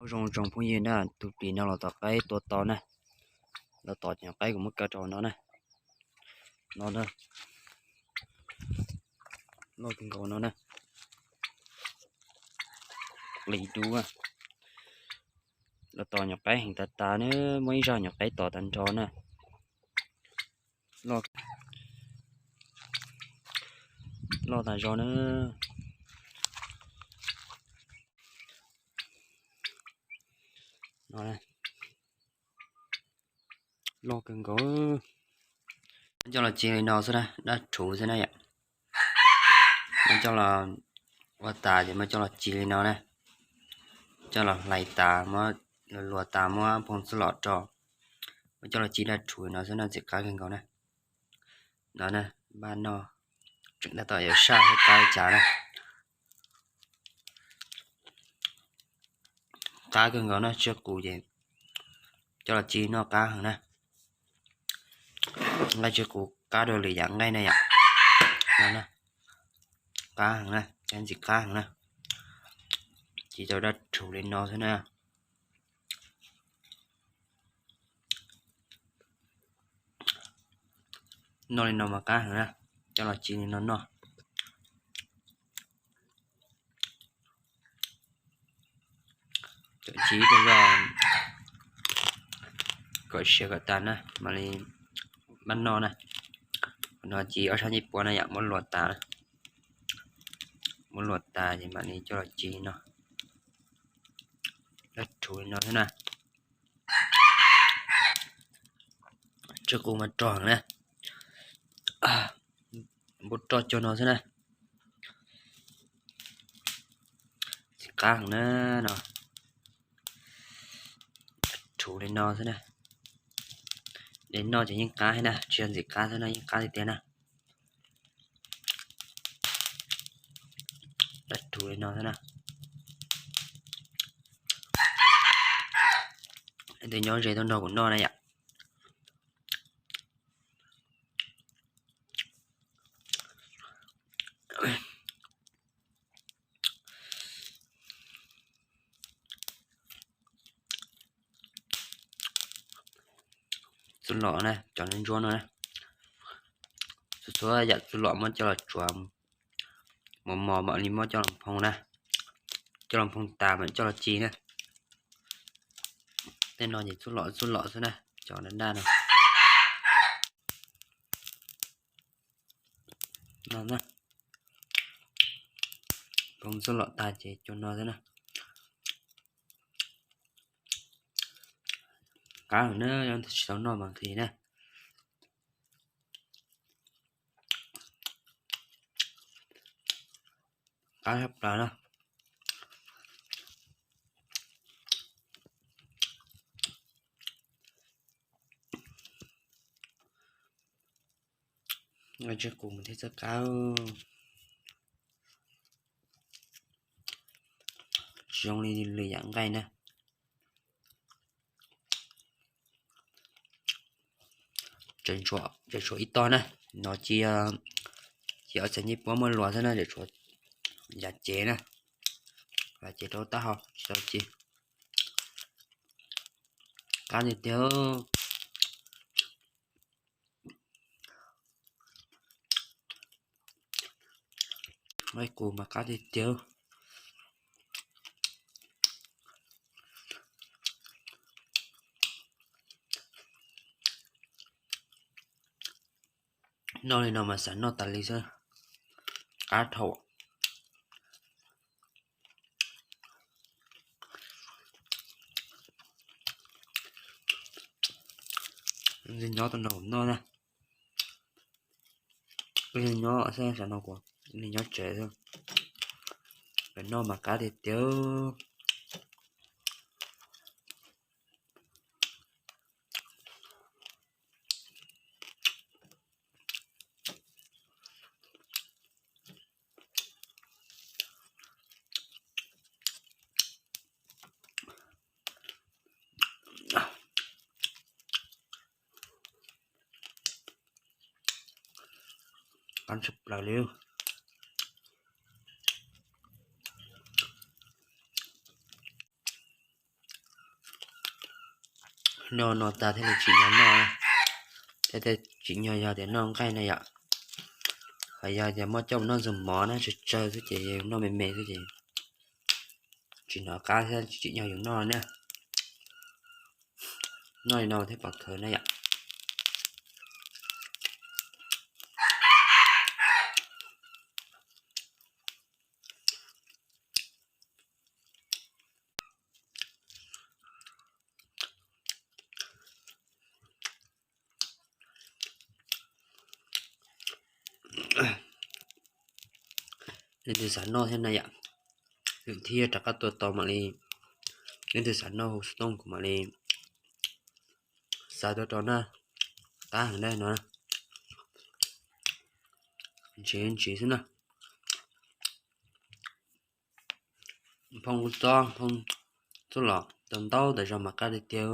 Zoo zoo phooj ywg na, tus plis no los tom qaib tua to na. Los tom cov qaib kuv muab kaw rau no na. No na, loj kawg nkaus no na. Qis dub. Los tom nyuam qaib heev tas tas na, muaj ib zaj nyuam qaib tom tag nrho na. Loj tas zog na. Loj kawg nkaus. Muab coj los ci li no xwb na, dab rhuv xwb na yom. Muab coj los ua tas ces muab coj los ci li no na. Coj los hlais tas, muab luas tas, muab phoo txuj lom rau. Muab coj los ci dab rhuv no xwb na, ntxim qab kawg nkaus na. No na, npaj noj, tseem tab tom yuav saj thiab qab li cas na. Qab kawg nkaus na, tsiaj qus ces coj los ci noj qab heev na. Nqaij tsiaj qus qab dua lwm yam nqaij na yom. No na, qab heev na, ntxim qab heev na. Ci tau dab rhuv li no xwb na. Noj li no mas qab heev na, coj los ci li no noj. Ci rau zog kom siav kom tas na mam li maj noj na. No ci ob sab ncej puab na yom, muab luas tas, muab luas tas ces mam li coj los ci no. Dab rhuv li no xwb na. Tsiaj qus mas rog heev na. Npua roj cog no xwb na. Ntxim qab heev na no. Rhuv li no xwb na. De noj ces yeej qab thiab na, tsis yog ntxim qab xwb no, yeej qab tiag tiag na. Dab rhuv li no xwb na. Leej twg nyob ze tuaj nrog kuv noj na yom. Txuj lom na, cov ntsuab no na. Txhua txhua yam txuj lom muab coj los tsuav mos mos mam li muab coj los phoo na. Coj los phoo tas mam coj los ci na. Tej no ces txuj lom txuj lom xwb na, cov daj daj no. No na, phoo txuj lom tas ces cov no xwb na. Qab heev na, yog tsis tau noj mas nqhis na. Qab tshaj plaws na. Nqaij tsiaj qus mas thiaj txawj qab. Tsis zoo li lwm yam nqaij na. Tseem tshuav ib tog na, no ci, ci ob txhais ncej puab muab luas xwb na, tseem tshuav yav cev na, yav cev rau taub hau tsis tau ci. Qab tiag tiag. Nqaij qus mas qab tiag tiag. Noj li no mas xav noj tas li xwb, qab dhau. Nyob tau no kuv noj na. Nyob xab sab no kuv nyob tsev xwb, noj mas qab tiag tiag. Qab tshaj plaws li. Noj no tag thiaj li tsim nyog noj, thiaj tsim nyog yog tias noj nqaij na yom. Ho yog tias muab coj mus noj ntxuag mov na, tsawg tsawg xwb ces noj me me xwb ces tsis hnov qab thiab tsis tsim nyog yus noj na. Noj li no thiaj pom khaws na yom. Leej twg xav noj thiab na yom, lwm thiab rov qab tua tau mam li. Leej twg xav noj hu xov tooj kuv mam li xa tuaj rau na. Qab heev dab no, ntsis ntsis xwb na. Phoo kub txob, phoo txuj lom tau ntau tas zog mas qab tiag tiag.